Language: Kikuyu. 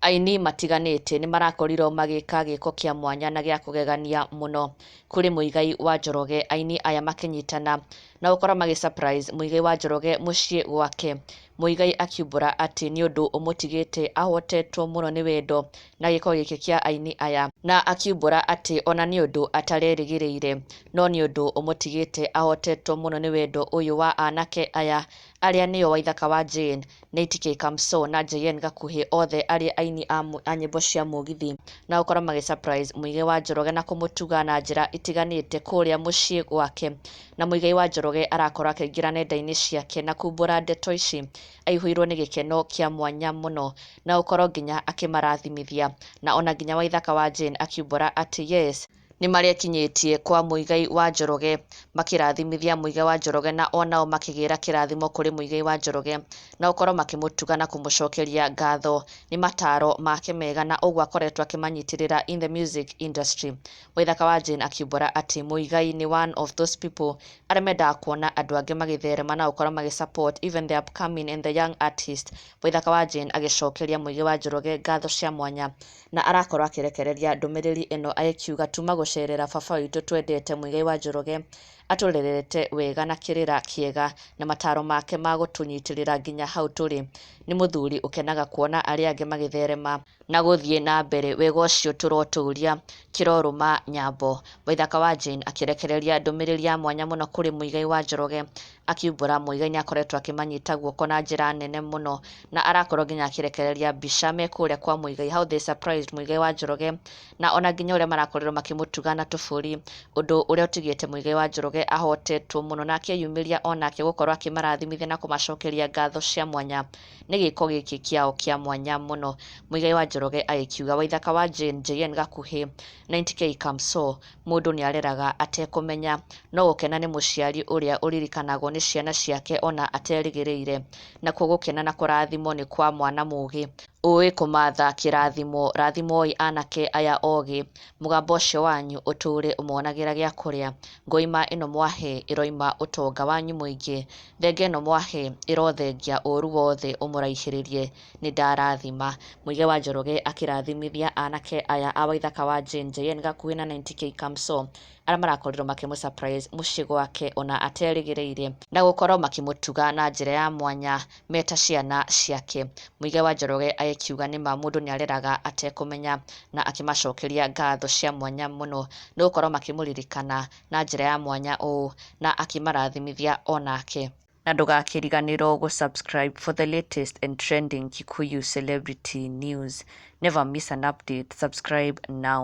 Aini matiganĩte nĩ marakorirwo magĩka gĩko kĩa mwanya na gĩa kũgegania mũno kũrĩ Muigai wa Njoroge. Aini aya makĩnyitana na gũkorwo magĩ surprise Muigai wa Njoroge mũciĩ gwake. Muigai akiumbũra atĩ nĩ ũndũ ũmũtigĩte ahotetwo mũno nĩ wendo na gĩko gĩkĩ kĩa aini aya, na akiumbũra atĩ ona nĩ ũndũ atarerĩgĩrĩire, no nĩ ũndũ ũmũtigĩte ahotetwo mũno nĩ wendo ũyũ wa anake aya arĩa nĩo Waithaka wa Jane, 90K Kamso na JN Gakuhĩ, othe arĩ aini a nyĩmbo cia mũgithi, na gũkorwo magĩ surprise Muigai wa Njoroge na kũmũtuga na njĩra itiganĩte kũrĩa mũciĩ gwake. Na Muigai wa Njoroge arakorwo akĩingĩra nenda-inĩ ciake na kumbũra ndeto ici aihũirwo nĩ gĩkeno kĩa mwanya mũno, na gũkorwo nginya akĩmarathimithia, na ona nginya Waithaka wa Jane akiumbũra atĩ yes, nĩ marekinyĩtie kwa Muigai wa Njoroge, makĩrathimithia Muigai wa Njoroge, na onao makĩgĩra kĩrathimo kũrĩ Muigai wa Njoroge na gũkorwo makĩmũtuga na kũmũcokeria ngatho nĩ mataro make mega na ũguo akoretwo akĩmanyitĩrĩra in the music industry. Waithaka wa Jane akiumbũra atĩ Muigai nĩ one of those people arĩa mendaga kuona andũ angĩ magĩtherema na gũkorwo magĩ support even the upcoming and the young artist. Waithaka wa Jane agĩcokeria Muigai wa Njoroge ngatho cia mwanya na arakorwo akĩrekereria ndũmĩrĩri ĩno agĩkiuga, "Tuma gũcerera baba witũ twendete Muigai wa Njoroge, atũrerete wega na kĩrĩra kĩega na mataro make ma gũtũnyitĩrĩra nginya hau tũrĩ. Nĩ mũthuri ũkenaga kuona arĩa angĩ magĩtherema na gũthiĩ na mbere. Wega ũcio tũrotũria kĩrorũma nyambo." Waithaka wa Jane akĩrekereria ndũmĩrĩri ya mwanya mũno kũrĩ Muigai wa Njoroge, akiumbũra Muigai nĩ akoretwo akĩmanyita guoko na njĩra nene mũno, na arakorwo nginya akĩrekereria mbica me kũrĩa kwa Muigai, how they surprised Muigai wa Njoroge, na ona nginya ũrĩa marakorirwo makĩmũtuga na tũbũri, ũndũ ũrĩa ũtigĩte Muigai wa Njoroge ahotetwo mũno, na akĩyumĩria onake gũkorwo akĩmarathimithia na kũmacokeria ngatho cia mwanya nĩ gĩko gĩkĩ kĩao kĩa mwanya mũno. Muigai wa Njoroge agĩkiuga Waithaka wa Jane, JN Gakuhĩ, 90K Kamso, mũndũ nĩ areraga atekũmenya, no gũkena nĩ mũciari ũrĩa ũririkanagwo nĩ ciana ciake ona aterĩgĩrĩire, nakuo gũkena na kũrathimwo nĩ kwa mwana mũgĩ ũĩ kũmatha kĩrathimo. Rathimoi anake aya ogĩ, mũgambo ũcio wanyu ũtũre ũmonagĩra gĩa kũrĩa. Ngoima ĩno mwahe ĩroima ũtonga wanyu mũingĩ, thenge ĩno mwahe ĩrothengia ũru wothe ũmũraihĩrĩrie, nĩ ndarathima. Muigai wa Njoroge akĩrathimithia anake aya a Waithaka wa Jane, JN Gakuhĩ na 90K Kamso, arĩa marakorirwo makĩmũ surprise mũciĩ gwake ona aterĩgĩrĩire, na gũkorwo makĩmũtuga na njĩra ya mwanya meta ciana ciake. Muigai wa Njoroge agĩkiuga nĩma mũndũ nĩ areraga atekũmenya, na akĩmacokeria ngatho cia mwanya mũno nĩ gũkorwo makĩmũririkana na njĩra ya mwanya ũũ, na akĩmarathimithia onake. Na ndũgakĩriganĩrwo gũ subscribe for the latest and trending Kikuyu celebrity news. Never miss an update. Subscribe now.